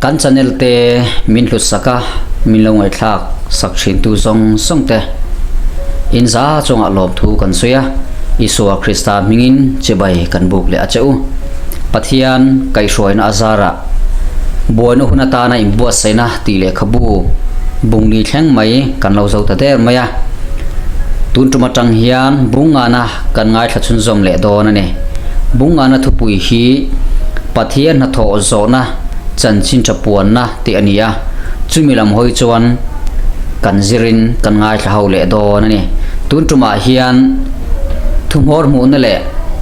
Kan channel te min hlut sak a, min lo ngaihthlak sak thin tu zawng zawng te in za chungah lawmthu kan sawi a, Isua Krista hmingin chibai kan buk leh a che u. Pathian kaihhruaina a zarah buaina hun atana inbuatsaihna tih lehkhabu bungli thleng mai kan lo zo ta der mai a. Tun tum atang hian Bungngana kan ngaithla chhunzawm leh dawn a ni. Bungngana thupui hi Pathian hnathawh zawhna chanchin tha puanna tih a ni a, chumi lam hawi chuan kan zirin kan ngaithla ho leh dawn a ni. Tun tumah hian thuhmawr hmuhna leh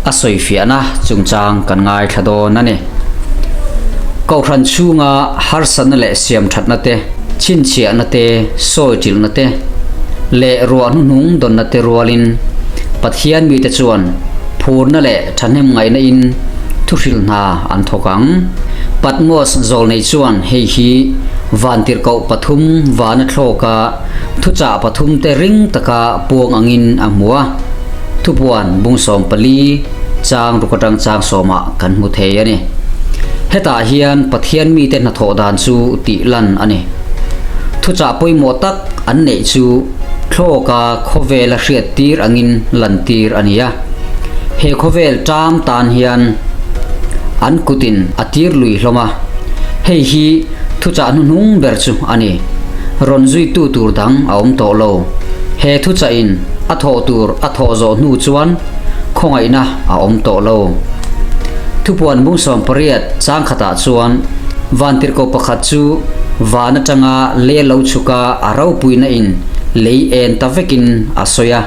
a sawifiahna chungchang kan ngaithla dawn a ni. Kohhran chhunga harsatna leh siamthatna te, chhinchhiahna te, sawi ṭilhna te leh ruah hnuhnung dawnna te rualin Pathian mite chuan phurna leh thahnem ngaihna in thuhrilh hna an thawk ang. Patmos zawlnei chuan hei hi vantirhkoh pathum vana thlawka thuchah pathum te ring taka puang angin a hmu a, thupuan bung 14 chang ruk atang chang sawmah kan hmu thei a ni. Hetah hian Pathian mite hnathawh dan chu tih lan a ni. Thuchah pawimawh tak an neih chu thlawka khawvela hriat tir angin lantir a ni a. He khawvel ṭam tan hian an kutin a tir lui hlawm a, hei hi thuchah hnuhnung ber chu a ni. Rawn zuitu tur dang a awm tawh lo. He thuchahin a thawh tur a thawh zawh hnu chuan khawngaihna a awm tawh lo. Thupuan bung 18 chang khatah chuan vantirhkoh pakhat chu van atanga leh lo chhuka a ropuina in lei en ta vekin a sawi a.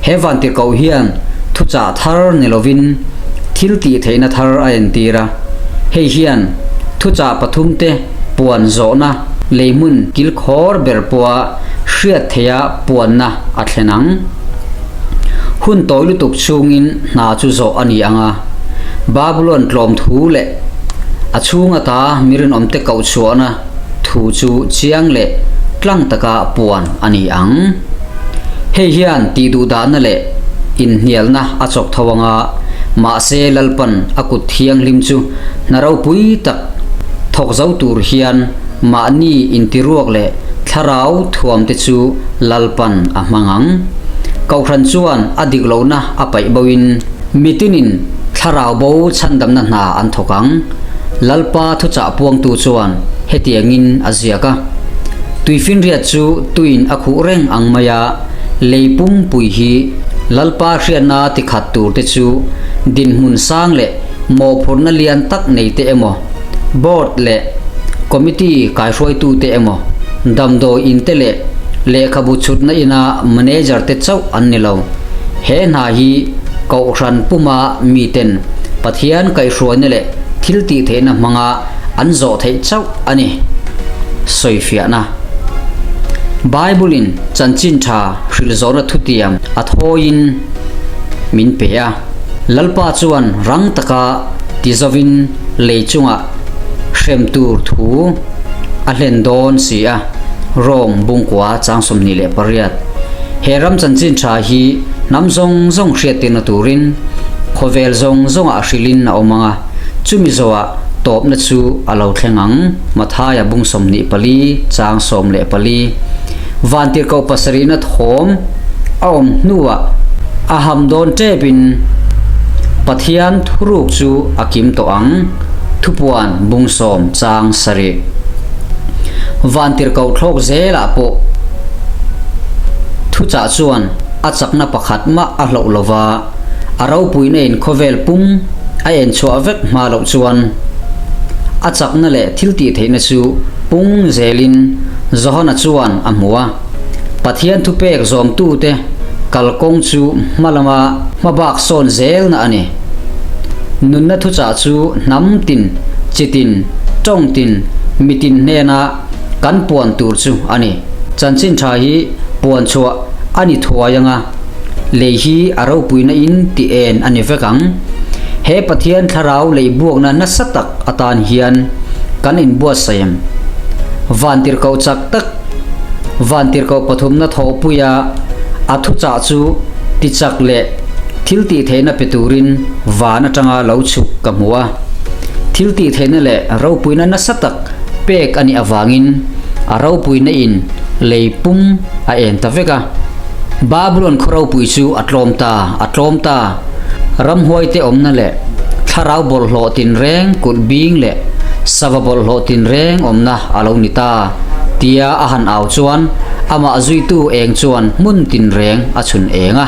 He vantirhkoh hian thuchah thar ni lovin thil tih theihna thar a entir a. Hei hian thuchah pathumte puan zawhna lei hmun kilkhawr ber pawha hriat theiha puanna a thlen ang. Hun tawi lutuk chhungin hna chu zawh a ni ang a, Babulon tlawm thu leh a chhung ata mi rinawmte koh chhuahna thu chu chiang leh tlang taka puan a ni ang. Hei hian tih duh dahna leh inhnialna a chawk tho ang a, mahse Lalpan a kut thianghlim chu hna ropui tak thawk zo tur hian mahni intiruak leh thlarau thuamte chu Lalpan a hmang ang. Kohhran chuan a dik lohna a paih boin mitinin thlarau bo chhandamna hna an thawk ang. Lalpa thuchah puangtu chuan hetiangin a ziak a, Tuifinriat chu tuin a khuh reng ang mai a, lei pumpui hi Lalpa hriatna tikhat turte chu dinhmun sang leh mawhphurhna lian tak neite emaw, Board leh Committee kaihruaitute emaw, damdawi inte leh lehkhabu chhutna ina manager te chauh an ni lo. He hna hi Kohhran puma miten Pathian kaihhruaina leh thil tih theihna hmanga an zawh theih chauh a ni. Sawifiahna. Bible-in chanchin tha hrilh zawhna thutiam a thawiin min pe a. Lalpa chuan rang taka ti zovin lei chungah hrem tur thu a hlen dawn si a, Rom bungkua chang 28. He ram chanchin tha hi hnam zawng zawng hriattirna turin khawvel zawng zawngah hrilhin a awm ang a, chumi zawhah tawpna chu a lo thleng ang, Mathaia bung 24 chang 14. Vantirhkoh pasarihna thawm a awm hnuah a ham dawn tepin Pathian thuruk chu a kim tawh ang, Thupuan bung 10 chang 7. Vantirhkoh thlawk zelah pawh thuchah chuan a chakna pakhat mah a hloh lova, a ropuina in khawvel pum a en chhuah vek hma loh chuan a chakna leh thil tih theihna chu pung zelin Johana chuan a hmu a. Pathian thupek zawmtute kalkawng chu hma lama hmabak sawn zelna a ni. Nunna thuchah chu hnam tin, chi tin, tawng tin, mitin hnena kan puan tur chu a ni. Chanchin tha hi puan chhuah a ni thuai ang a, lei hi a ropuina in ti en a ni vek ang. He Pathian thlarau lei buakna nasa tak atan hian kan inbuatsaih em? Vantirhkoh chak tak, vantirhkoh pathumna thawhpuia a thuchah chu tichak leh thil tih theihna pe turin van atanga lo chhuk ka hmu a. Thil tih theihna leh ropuina nasa tak. pek a nih avangin a ropuina in lei pum a en ta vek a. Babulon khaw ropui chu a tlawm ta, a tlawm ta. Ramhuaite awmna leh thlarau bawlhhlawh tinreng kulh bing leh sava bawlhhlawh tinreng awmna a lo ni ta, tia a han au chuan amah zuitu eng chuan hmun tinreng a chhun eng a.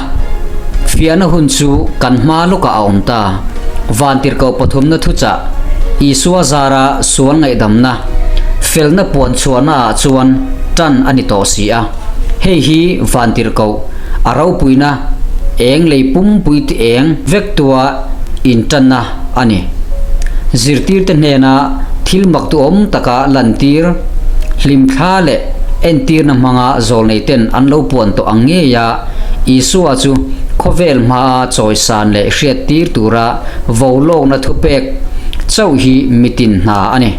Fiahna hun chu kan hma lawkah a awm ta. Vantirhkoh pathumna thuchah, Isua zara sual ngaihdamna, felna puan chhuahnaah chuan tan a ni tawh si a. Hei hi vantirhkoh a ropuina eng lei pumpui ti eng vek tua intanna a ni. Zirtirte hnena thil mak duhawm taka lantir, hlimthla leh entirna hmanga zawlneiten an lo puan tawh ang ngeia Isua chu khawvel hmaa chawisan leh hriattir tura volawkna thupek chauh hi mitin hna a ni.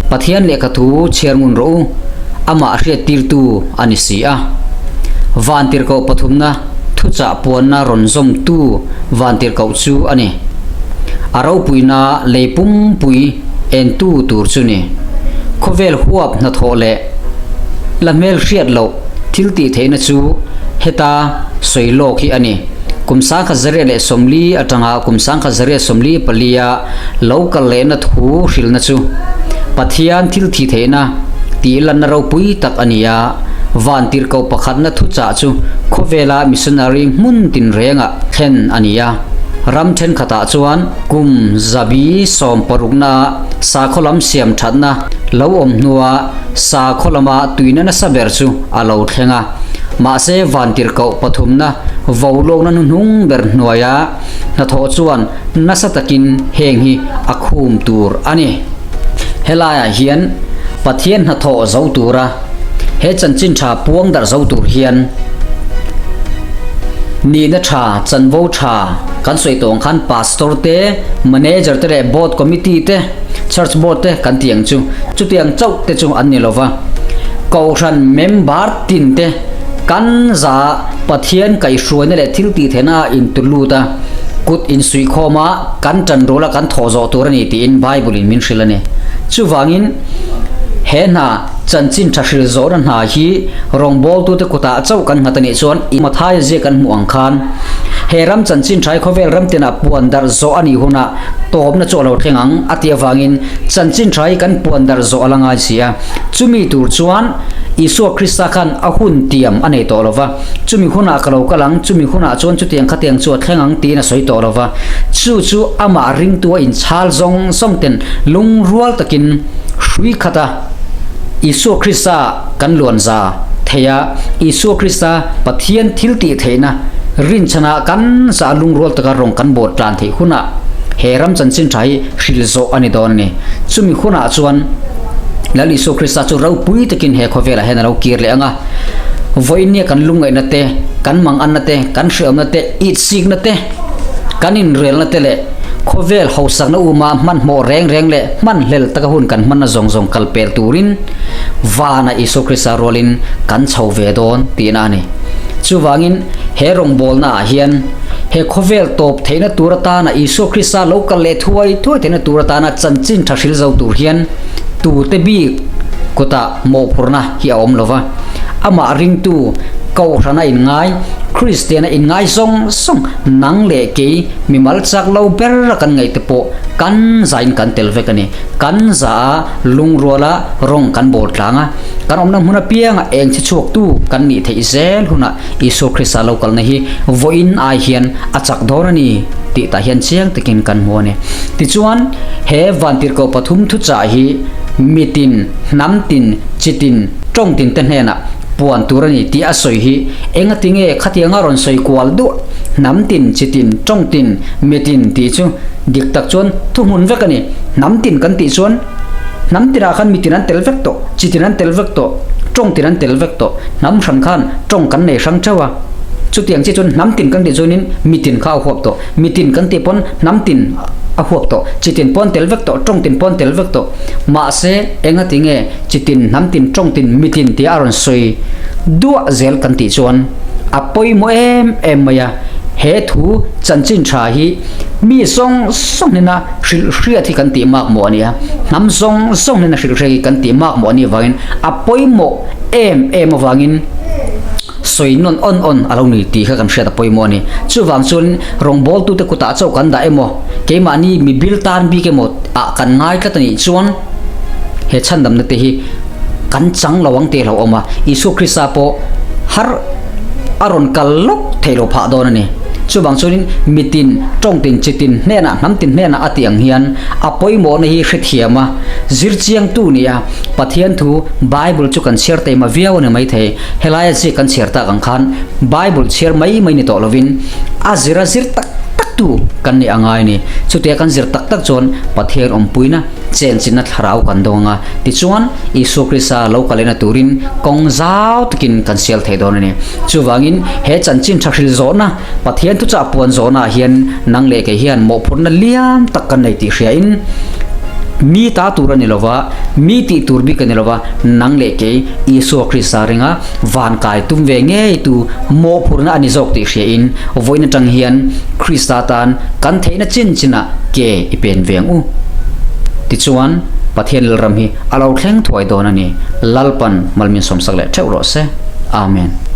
Pathian lehkha thu chhiar ngun rawh u, amah hriattirtu a ni si a. Vantirhkoh pathumna thuchah puanna rawn zawmtu vantirhkoh chu a ni. A ropuina lei pumpui entu tur chu ni. Khawvel huap hnathawh leh la hmelhriat loh thil tih theihna chu heta sawi lawk hi a ni. Kum 1940 atanga kum 1944 a lo kal lehna thu hrilhna chu Pathian thil thih theihna tih lanna ropui tak a ni a, vantirhkoh pakhatna thuchah chu khawvela missionary hmun tinrengah thlen a ni a. Ram thenkhatah chuan kum zabi sawmparukna sakhaw lam siam thatna lo awm hnua Sakhaw lama tuina nasa ber chu a lo thleng a, mahse vantirhkoh pathumna volawkna hnuhnung ber hnuaia hnathawh chuan nasa takin heng hi a khum tur a ni. Helaiah hian Pathian hnathawh zo tura he chanchin tha puang darh zo tur hian nihna tha, chanvo tha kan sawi tawh ang khan Pastor te, Manager te leh Board Committee te, Church Board te kan tih ang chu, chutiang chauh te chu an ni lo va. Kohhran member tin te kan za Pathian kaihhruaina leh thil tih theihna a intu lut a, kut insuihkhawm a kan tan rual a kan thawh zawh tur a ni tiin Bible in min hrilh a ni. Chuvangin he hna chanchin tha hril zawhna hna hi rawngbawltute kutah chauh kan nghat a nih chuan Mathaia ziak kan hmuh ang khan he ram chanchin tha hi khawvel ram tinah puan darh zawh a nih hunah tawpna chu a lo thleng ang a tih avangin chanchin tha hi kan puan darh zawh a la ngai si a. Chumi tur chuan Isua Krista khan a hun tiam a nei tawh lo va, chumi hunah ka lo kal ang, chumi hunah chuan chutiang khatiang chu a thleng ang tiin a sawi tawh lo va. Chu chu amah ringtu a inchhal zawng zawng ten lungrual takin hrui khat a Isua Krista kan luan za thei a, Isua Krista Pathian thil tih theihna rinchhanah kan za lungrual taka rawng kan bawt tlan theih hunah he ram chanchin tha hi hrilh zawh a ni dawn a ni. Chumi hunah chuan Lal Isua Krista chu ropui takin he khawvelah hian a lo kir leh ang a, vawiin nia kan lungngaihna te, kan manganna te, kan hriawmna te, itsikna te, kan inrelna te leh khawvel hausakna uma hmanhmawh reng reng leh hmanhlel taka hun kan hmanna zawng zawng kal pel turin Vana Isua Krista rualin kan chho ve dawn tihna a ni. Chuvangin he rawngbawlna ah hian he khawvel tawp theihna tur atana Isua Krista lo kal leh thuai thuai theihna tur atana chanchin tha hril zo tur hian tute bik kutah mawhphurhna hi a awm lova. Amah ringtu Kohhrana inngai, Kristiana inngai zawng zawng nang leh kei mimal chak lo ber a kan ngaih te pawh kan zain kan tel vek a ni. Kan za a lungruala rawng kan bawl tlang a, kan awmna hmun apianga eng chhe chhuaktu kan nih theih zel hunah Isua Krista lo kalna hi vawiin ai hian a chak dawn a ni tih tah hian chiang takin kan hmu a ni. Tichuan, he vantirhkoh pathum thuchah hi mitin, hnam tin, chi tin, tawng tin te hnenah puan tur a ni tih a sawi hi engatinge khatianga rawn sawi kual duah hnam tin, chi tin, tawng tin, mitin tih chu dik tak chuan thuhmun vek a ni. Hnam tin kan tih chuan hnam tinah khan mitin an tel vek tawh, chi tin an tel vek tawh, tawng tin an tel vek tawh. Hnam hran khan tawng kan nei hrang theuh a, chutiang chi chuan hnam tin kan tih chuanin mitin kha a huap tawh. Mitin kan tih pawn hnam tin a huap tawh, chi tin pawn tel vek tawh, tawng tin pawn tel vek tawh. Mahse, enga ti nge chi tin, hnam tin, tawng tin, mitin tia a rawn sawi duah zel kan tih chuan a pawimawh em em mai a. He thu chanchin tha hi mi zawng zawng hnena hrilh hriat hi kan tih mak mawh a ni a, hnam zawng zawng hnena hrilh hriat hi kan tih mak mawh a nih avangin a pawimawh em em avangin sawi nawn awn awn a lo ni tih kha kan hriat a pawimawh a ni. Chuvang chuan rawngbawltute kutah chauh kan dah emaw, keimahni mi bil tan bik emaw ah kan ngai tlat a nih chuan he chhandamna te hi kan chang lo ang tih a hlauhawm a, Isua Krista pawh har a rawn kal lawk theih loh phah dawn a ni. Chuvang chuanin mitin, tawngtin, chitin hnenah, hnamtin hnenah a tih ang hian a pawimawhna hi hrethiam a, zirchiangtu nia Pathian thu Bible chu kan chhiar taima viau a ni maithei. Helaia ziak kan chhiar tak ang khan Bible chhiar mai mai ni tawh lovin a zir a zir tak tak tu kan nih a ngai a ni. Chutia kan zir tak tak chuan Pathian awmpuina chenchinna thlarau kan dawng ang a, tichuan Isua Krista lo kalena turin kawng zau takin kan sial thei dawn a ni. Chuvangin he chanchin tha hril zawhna, Pathian thuchah puan zawhnaah hian nang leh kei hian mawhphurhna lian tak kan nei tih hriain mi ta tur a ni lova, mi tih tur bik a ni lova, nang leh kei Isua Krista ringa van kai tum ve ngei tu mawhphurhna a ni zawk tih hriain vawiin atang hian Krista tan kan theihna chin chinah ke i pen ve ang u. Tichuan, Pathian Lalram hi a lo thleng thuai dawn a ni. Lalpan malmin sawmsak leh theuh rawh se. Amen.